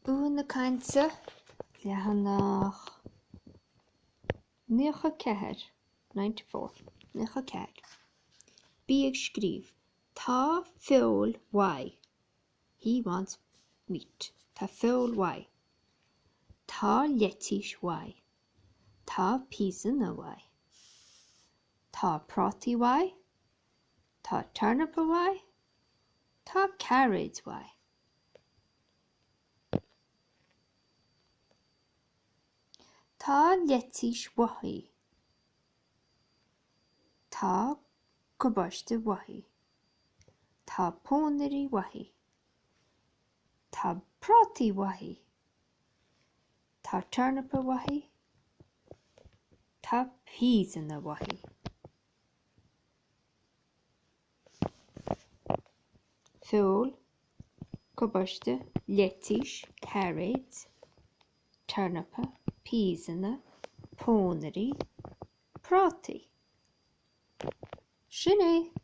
Bua na Cainte, leathanach 94, 94, 94. Bí ag scríobh. Tá feoil uaidh. He wants meat. Tá feoil uaidh. Tá leitís uaidh. Tá píseanna uaidh. Tá prátaí uaidh. Tá tornapa uaidh. Tá cairéid uaidh. Tá leitís uaithi. Tá cabáiste uaithi. Tá pónairí uaithi. Tá prátaí uaithi. Tá tornapa uaithi. Tá píseanna uaithi. Feoil, cabáiste, leitís, cairéid, tornapa, píseanna, pónairí, prátaí. Sin é!